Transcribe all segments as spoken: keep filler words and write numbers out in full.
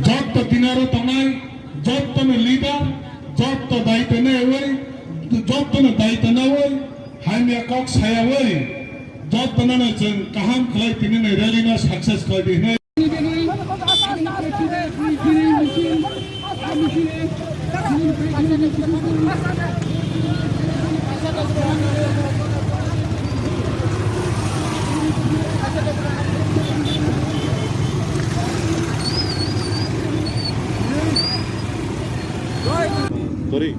Jotto tinaro tongnai, jotto ni leader, jotto daitwno ewi, jotto no daitwno ewi, hamya kok sayawi, jotto no chwng kaham khlai tini ni rally no success khlai di hinwi. Sorry.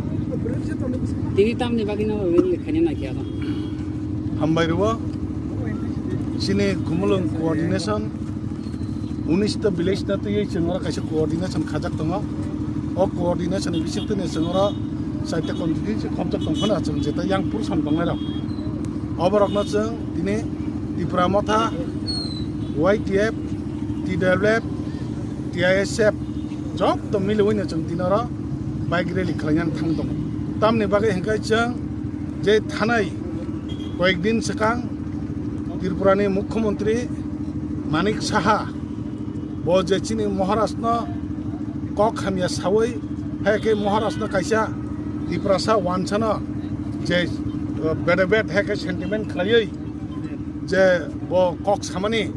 Tini tamni bagwi no rally khaina naikhe abo. Hambai rwo. Chini Khumulwng coordination, unis ta village no twiwi chwng oro kaisa coordination khajak tongo. O coordination ni bisingtwi ni chwng oro chaita constituency khopjak tong phano chwng jeta yang purusan tongnai rok. Oborokno chwng tini Tipra Motha, Y T F, T W F, T I S F, jotto miliwi no chwng tini oro bike rally khlainani thang tongo. Tamni bagwi hwnkhe chwng je thanai koyekdin swkang Tripurani Mukhyamantri Manik Saha bo je chini Maharajno kok hamya sawi, hai khe Maharajno kaisa Tiprasa wansano je, uh, bede bed hai khe sentiment khlaiwi je bo kok samani,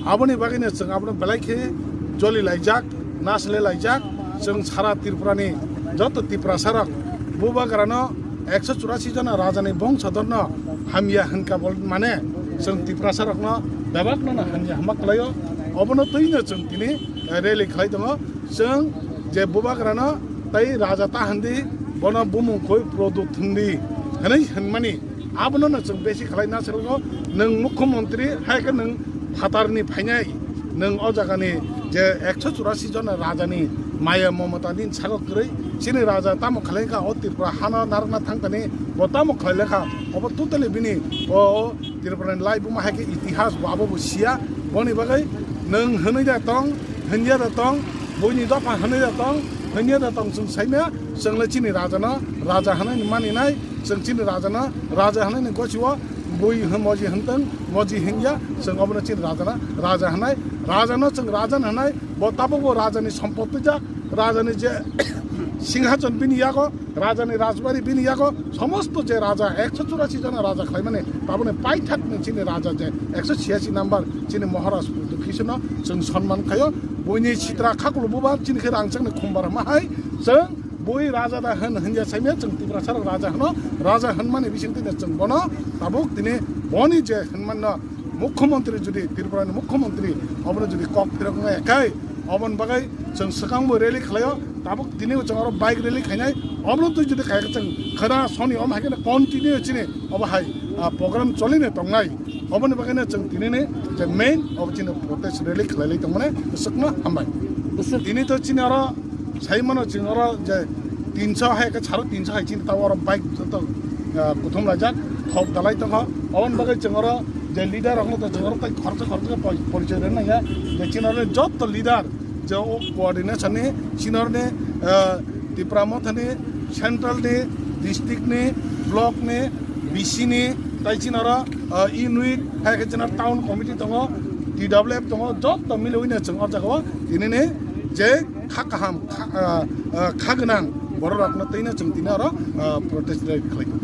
aboni bagwino chwng abono belai khe joli laijak, nasle laijak. Chwng sara Tripurani joto Tiprasarok bubagrano ekso churasi jona rajani bongsodarno hamya hwnkha bol mane chwng Tiprasarokno bebakno no hamya hwnma kwlaio. Obono twino chwng tini rally khlai tongo. Chwng je bubagrano tei raja ta hwndi, bono bumung khoi Pradyut hwndi hwnwi hwnmani, abono no chwng besi khlai na srwgo. Nwng mukhyamantri hai khe nwng phatarni phainai, nwng o jagani je ekso churasi jona rajani maya momota nini sago kwrwi, chini raja tamo khlai kha o Tripura hano narwkna thangtani, bo tamo khlai lekha, obo totally bini o Tripurani laibuma hai khe itihas bo abo bo siya. Boni bagwi nwng hwnwi da tong, hwnya da tong, buini dopha hwnwi da tong, hwnya da tong, chwng saimaya, chwng le chini rajano raja hwnwi maninai, chwng chini rajano raja hwnwi ni gochio bui hwn moji hwntwng, moji hwnya, chwng obono chini rajano raja hwnai, rajano chwng raja hwnai, bo tabukbo rajani sompotijak, rajani je singhason bini yago, rajani rajbari bini yago somosto je raja ekso churasi jona raja khlaimani, taboni paithak ni chini raja je ekso chiyasi number chini Maharaj Pradyut Kishorno chwng sonman khaio. Buini sitra khakulu bubar chini khe rangchakni khumbar hwnma hai chwng bui raja da hwn hwnya saimaya, chwng Tiprasarok raja hwno, raja hwnmani bisingtwi no chwng bono tabuk tini boni je hwnmanno Mukhyamantri jodi, Tripurani Mukhyamantri obono jodi kok phirok wngya khai, oboni bagwi chwng swkangbo rally khlaio, tabuk tini chwng oro bike rally khainai, obono twi jodi khai chwng khwna soni om hai kheno continue chini obo hai, ah, program cholini tongnai, oboni bagwino chwng tinini je main obo chini protest rally khlailai tongmani swkno hambai. Tini to chini oro Sai mano chwng oro je tinso hai khe saro tinso hai chini tao oro bike joto, ah, kuthum laijak, thok dalai tongkha. Oboni bagwi chwng oro je leader rokno to chwng oro tai khoroksa khoroksa poi-, porichoi rwna nangya. Je chini oro joto leader je o coordination ni chini oro ni, ah, Tipra Motha ni, central ni, district ni, block ni, B C ni, tai chini oro, ah, unit hai khe chini oro town committee tongo, T W F tongo, joto miliwi no chwng o jaga o tinini je kha kaham, kha, ah, ah, kha gwnang borok rokno twino chwng tini oro, ah, protest rally khlai tongo.